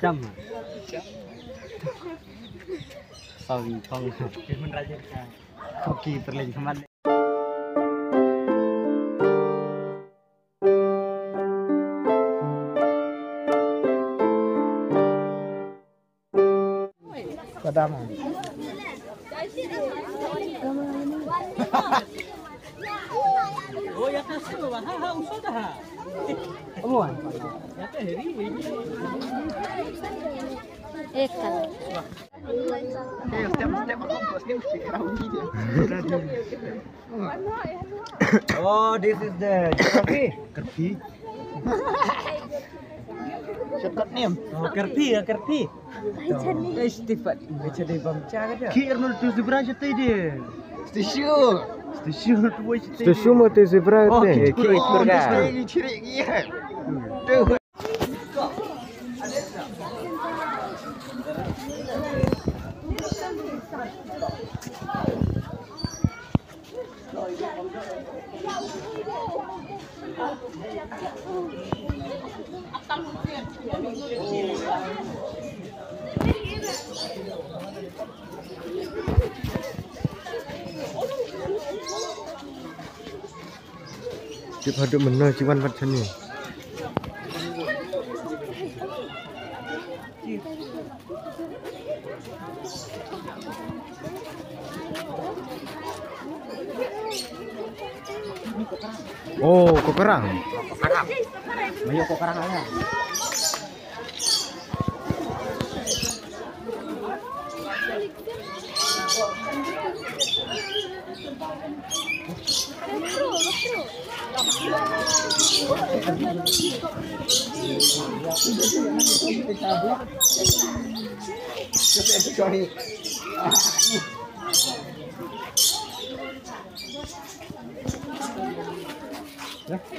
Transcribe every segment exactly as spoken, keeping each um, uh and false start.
Cham. Sorry, Phong. Ki terleng khamat. Kadam. Oh, this is the geography. Geography. Shortcut name. Oh, geography, ya, geography. Ish, tipat. Baca deh, bang, cara dia. Ki Arnold tu zebra jete dia. Stishu. Stishu tu boy jete. Stishu mo tu zebra. Oh, te. Ki kurang. Stishu ni cirik dia. Tu. Tip haduh mynno ki wan pat shane. Oh, kokarang. Kokarang. Banyak kokarang aja.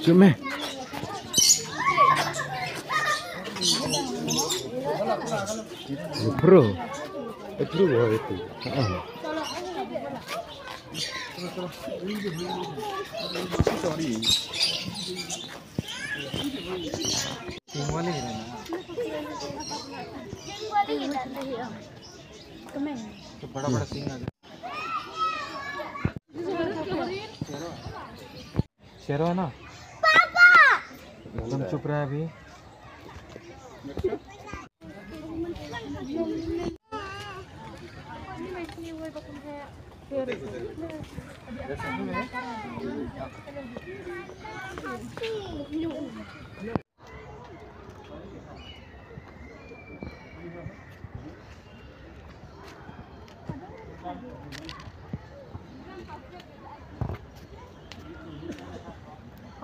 Cuma. Pro. Pro itu. Sorry. बड़ा बड़ा सिंह आ गया। शेरवा ना? पापा! तुम चुप रहा अभी।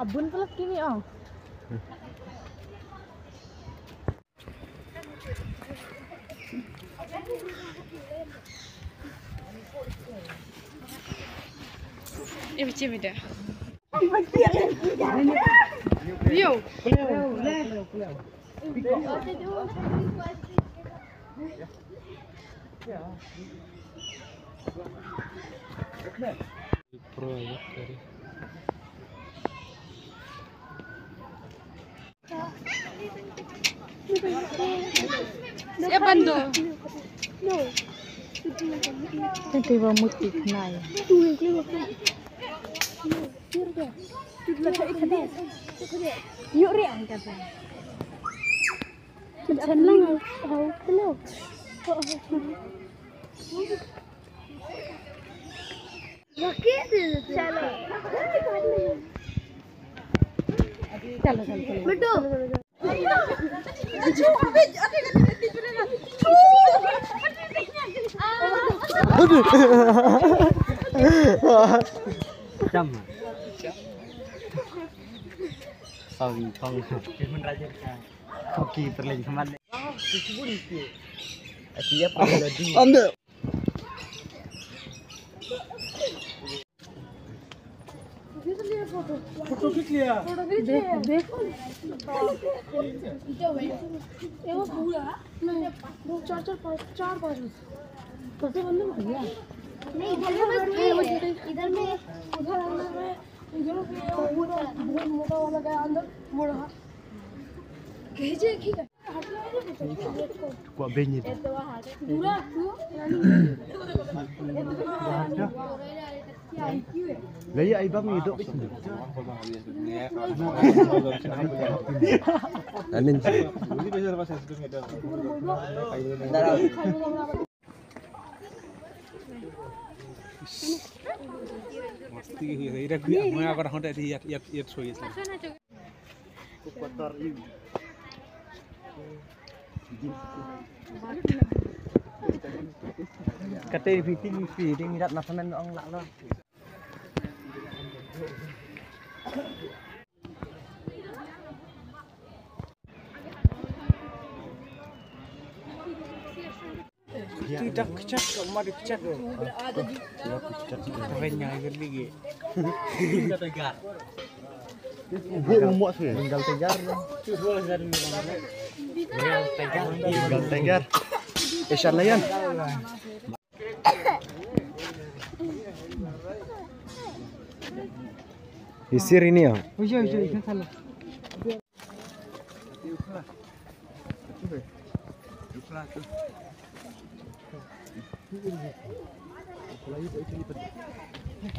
Abun pelat kini, oh. Eh, macam mana? Yo. Pro ya, sorry. Siapa tu? Nanti bawa mutik nai. Yuk, Ri, angkat. Macam lang, oh, hello. Sorry, Phong. Ki terleng khamat. Anda. फोटो खींच लिया। देख, देख। ये वो पूरा, दो, चार, चार, पाँच, चार, पाँच। कैसे बंद हो गया? नहीं, इधर में बस ये है। इधर में, उधर अंदर में, इधर में वो बहुत मोटा वाला गया अंदर, वो रहा। कहीं जाए, ठीक है। Kwah bini. Dura tu. Lagi ai bang hidup di sini. Anin. Kate meeting, meeting, rat nasamen ong lak lo. Ti dak kecak, ma di kecak. Keren nya, keren lagi. Ubu umuk sih. Tinggal tegar. Tinggal tegar. Isan layan. Isir ini ya. Ujo, ujo, ikan salah.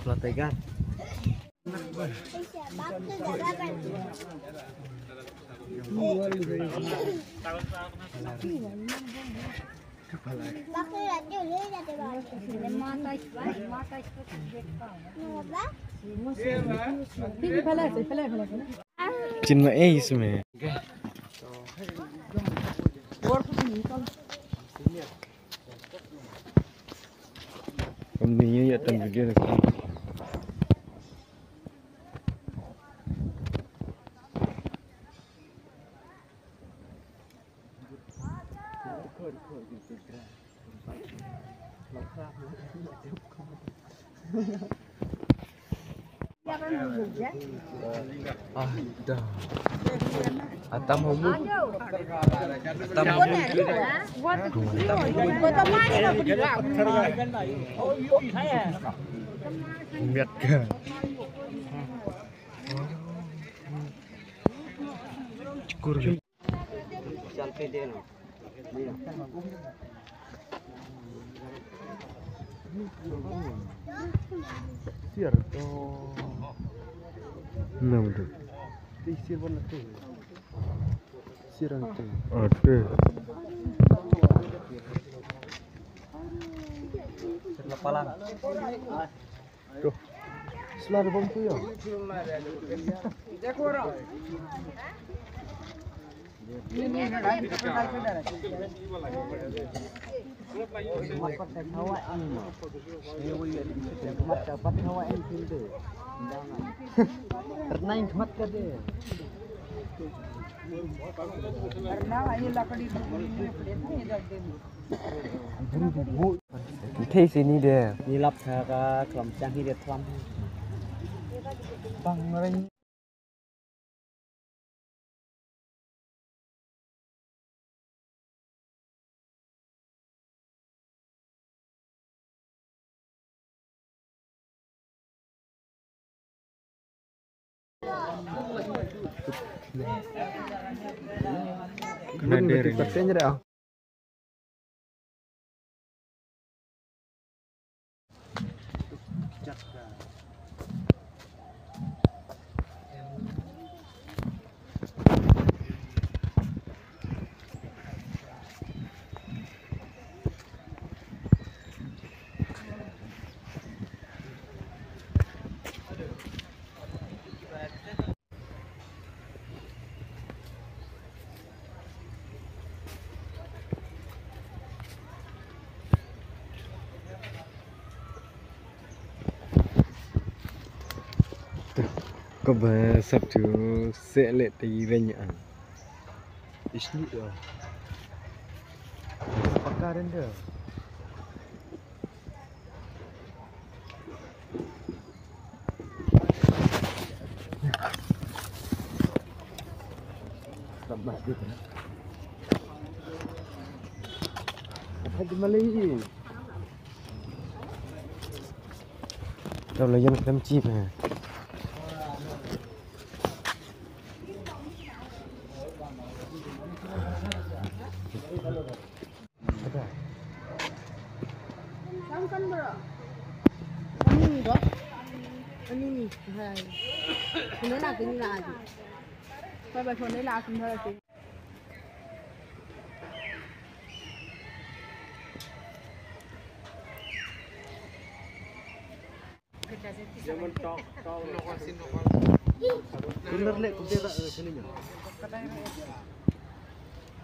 Pelatih kan. Chin ma ei isme. Kam ni ya tan video ni. Ah, dah. Atam homu. Atam homu. Atam homu. Biat ka. Cukur. Siar to. Nam tu. Ti siar ban tu. Siar ang tu. Oke. Siar lapalang. Tuh. Selar bom tu ya. Karena ini lakadi. Thei sini de. Ngi lap ka, ka klam chang hi de tlam. Bang ring. Kena dering. Kaba sap tu se le te i renya. Isni ya. Pakaran dia. Tambah dia. Apa dia malah ini? Tao la ïan khlem chim ha. Kam kan bro. Ani ni bro. Ani ni. Hai. Kena nak ini lah aja. Bye bye phone ni lah aku dah.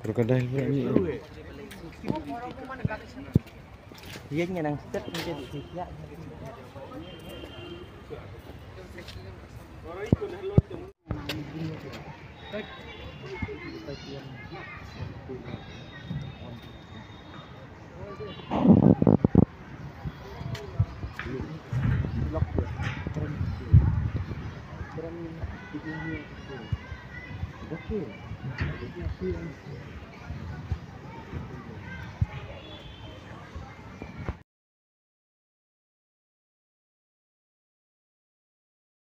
Crocodile pula ni. Ïa nya nang set ni jadi siap.